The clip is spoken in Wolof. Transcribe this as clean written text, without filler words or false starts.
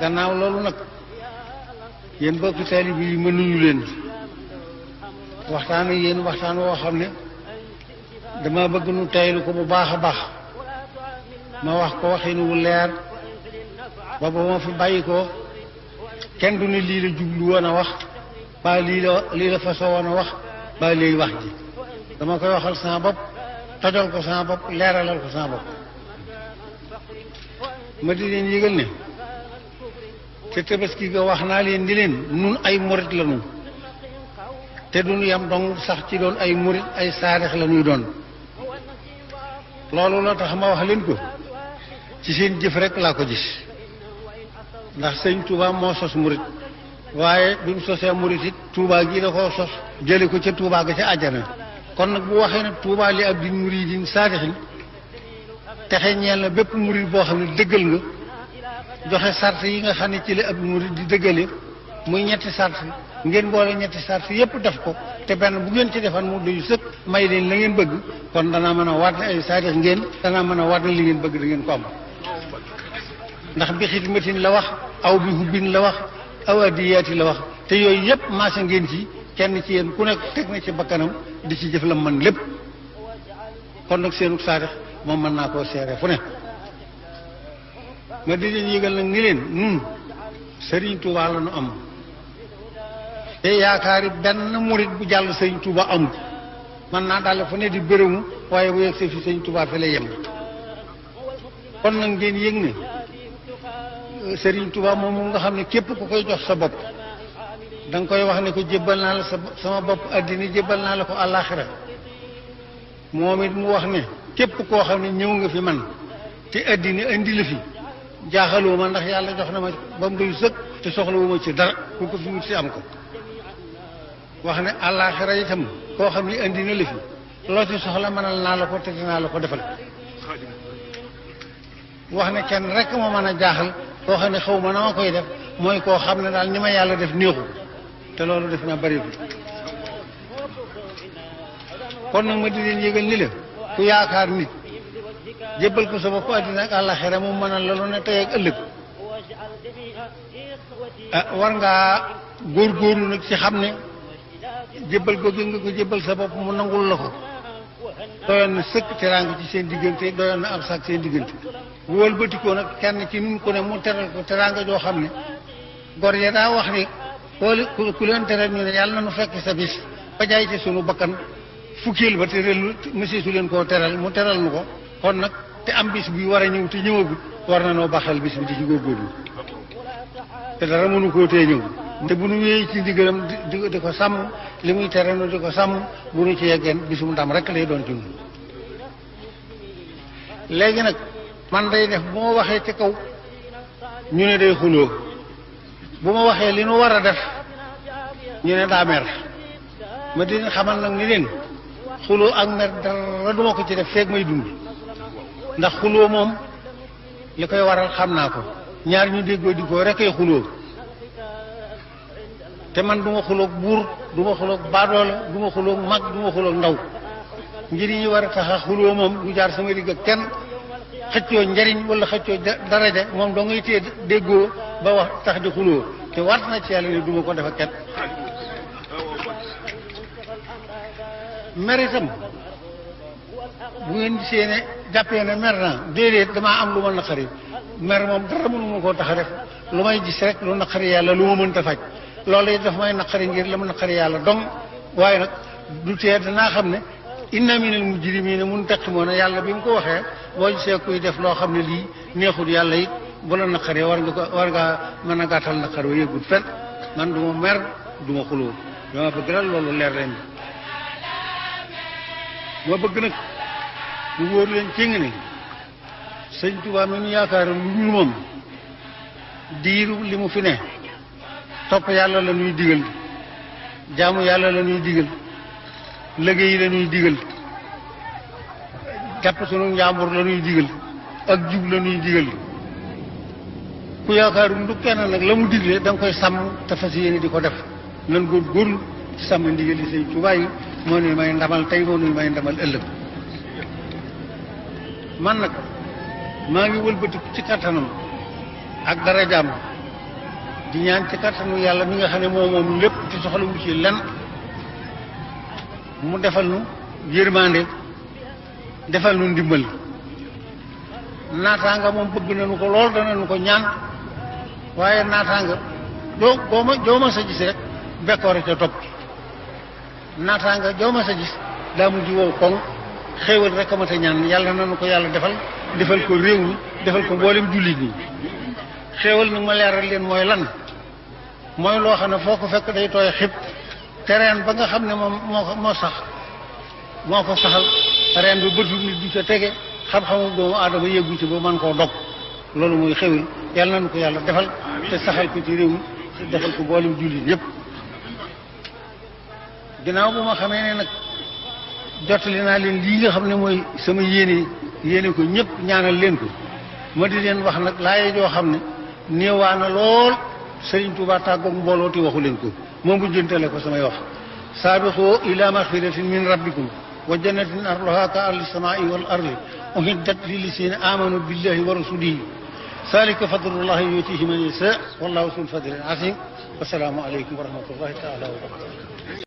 gannaaw loolu nag yéen bokki taalibe yi mënuñu leen waxtaan ak yéen waxtaan woo xam ne dama bëgg nu taylu ko bu baax a baax ma wax ko waxin wu leer ba ba ma fi bàyyi ko kenn du ne lii la jublu woon a wax ba lii la fasoo woon a wax ba léegi wax ji dama koy waxal sama bopp tojal ko sama bopp leeralal ko sama bopp ma di leen yëgal ne te tabaski ga wax naa leen di leen nun ay murit la ñu te duñu yam dong sax ci doon ay murit ay saadix la ñuy doon loolu la tax ma wax leen ko ci seen jëf rek laa ko gis ndax sëñ Touba moo sos murit waaye bi mu sosee murit it Touba gi da koo sos jële ko ca Touba ga ca àjjana kon nag bu waxee nag Touba li ab di muridin saadixin texe ñeel na bépp murit boo xam ne dëggal nga joxe sart yi nga xam ne ci la ab murit di dëggale muy ñetti sart ngeen boole ñetti sart yépp def ko te benn bu ngeen ci defan mu doy sëkk may leen la ngeen bëgg kon danaa mën a waat ne ay saadix ngeen danaa mën a waat ne li ngeen bëgg da ngeen ko am ndax bi xidmatin la wax aw bi hubbin la wax aw adiyaati la wax te yooyu yépp maase ngeen ci kenn ci yéen ku nekk teg na ci bakkanam di ci jëf la man lépp kon nag seenu saadix moom mën naa koo seere fu ne ma di leen yëgal nag ni leen nun Serigne Touba la nu am te yaakaari benn murit bu jàll Serigne Touba amul man naa daal fu ne di bërëmu waaye bu yegg see fi Serigne Touba fi lay yem kon nag ngeen yëg ne Serigne Touba moom nga xam ne képp ku koy jox sa bopp da nga koy wax ne ko jébbal naa la sama bopp addina jébbal naa la ko àllaaxira moom it mu wax ne képp koo xam ne ñëw nga fi man te addina indi la fi jaaxaloo ma ndax yàlla jox na ma ba mu doy sëkk te soxlawu ma ci dara ku ko fi wut si am ko wax ne àllaaxira itam koo xam ne indi na la fi loo ci soxla mënal naa la ko te dinaa la ko defal wax ne kenn rek ma mën a jaaxal koo xam ne xaw ma na ma koy def mooy koo xam ne daal ni ma yàlla def néexu te loolu def naa bëri kon nag ma di leen yëgal ni la ku yaakaar nit jébbal ko sa bopp àddina ak àllaxira mu mënal la lu ne tey ak ëllëg war ngaa góorgóorlu nag ci xam ne jébbal ko nga ko jébbal sa bopp mu nangul la ko doyoon na sëkk teraanga ci seen diggante doyoon na ab sax seen diggante bu wëlbatikoo nag kenn ci nun ko ne mu teral ko teraanga joo xam ne gor ya daa wax ni ku leen teral ñu ne yàlla na nu fekk sa bis ba jaay ci sunu bakkan fukkeel ba te relu monsieur su leen koo teral mu teral nu ko kon nag te am bis bi war a ñëw te ñëwagut war na noo baxal bis bi di ci góorgóorlu te dara mënu koo tee ñëw te bu nu wéyee ci ndigalam di ko sàmm li muy tere nu di ko sàmm bu nu ci yeggeen bisum ndam rek lay doon ci ñun léegi nag man day def bu ma waxee ci kaw ñu ne day xuloo bu ma waxee li nu war a def ñu ne daa mer ma di xamal nag ni leen xuloo ak mer dara duma ko ci def feeg may dund ndax xuloo moom li koy waral xam naa ko ñaar ñu déggoo di ko rekay xuloo te man du ma xuloog buur du ma xuloog baadoola du ma xuloog mag du ma xuloog ndaw njëriñ yi war a tax a xuloo moom du jaar sama digg ak kenn xëccoo njariñ wala xëccoo daraja moom doo ngay téye déggoo ba wax tax di xuloo te waat na ci yàlla ne du ma ko def ak kenn mer itam bu ngeen gisee ne jàppee ne mer naa déedéet damaa am lu ma naqari mer moom dara mënu ma koo tax a def lu may gis rek lu naqari yàlla lu ma mënta faj loolu it daf may naqari ngir la ma naqari yàlla dong waaye nag du tee danaa xam ne inna minal mujrimina muntaqimoona yàlla bi mu ko waxee boo gisee kuy def loo xam ne lii neexul yàlla it bu la naqaree war ngaa mën a gàttal naqar wa yëggut fen man du ma mer du ma xuloo dama bëgg daal loolu leer leen ma bëgg nag mu wóor leen ci nga ne sëñ Tuubaa mi ñu yaakaar lu dul moom diiru li mu fi ne topp yàlla la ñuy digal jaamu yàlla la ñuy digal liggéey la ñuy digal jàpp sunu njàmbur la ñuy digal ak jub la ñuy digal ku yaakaaru du kenn nag la mu digle da nga koy sàmm te fas yéene di ko def nan góorgóorlu ci sàmm ndigal yi sëñ Tuubaa yi moo nuy may ndamal tey moo nuy may ndamal ëllëg man nag maa ngi wëlbatiku ci kattanam ak dara jàmm di ñaan ci kattanu yàlla mi nga xam ne moom lépp ci soxla wu ci lenn mu defal nu yërmande defal nu ndimbal naataanga moom bëgg nañu ko lool danañu ko ñaan waaye naataanga joo ma sa gis rek bekkoore ca topp naataanga joo ma sa gis daa mujj wow koŋ xéewal rek a mat a ñaan yàlla nañu ko yàlla defal ko réew mi defal ko mboolem jullit ñi xéewal nag ma leeral leen mooy lan mooy loo xam ne foo ko fekk day tooy xib terrain ba nga xam ne moom moo sax moo ko saxal reen bi bëtu nit du ca tege xam-xamu doomu aadama yëggu ci ba mën koo dog loolu mooy xéwal yàlla nañu ko yàlla defal te saxal ko ci réew mi te defal ko mboolem jullit yépp ginnaaw bu ma xamee ne nag jottali naa leen lii nga xam ne mooy sama yéene ko ñëpp ñaanal leen ko ma di leen wax nag laaye joo xam ne néewaana lool Sëriñ Tuubaa tàggoog mbooloo ti waxu leen ko moom bu jëntale ko samay wax saabiqu ila maxfiratin min rabbikum wa jannatin arduha ka ardi samaa'i wal ardi uhiddat lillazina amanu billahi wa rasulihi zalika fadlullahi yutihi man yasha wallahu zul fadlil azim wasalaamu aleykum wa rahmatullahi taala wa barakatuh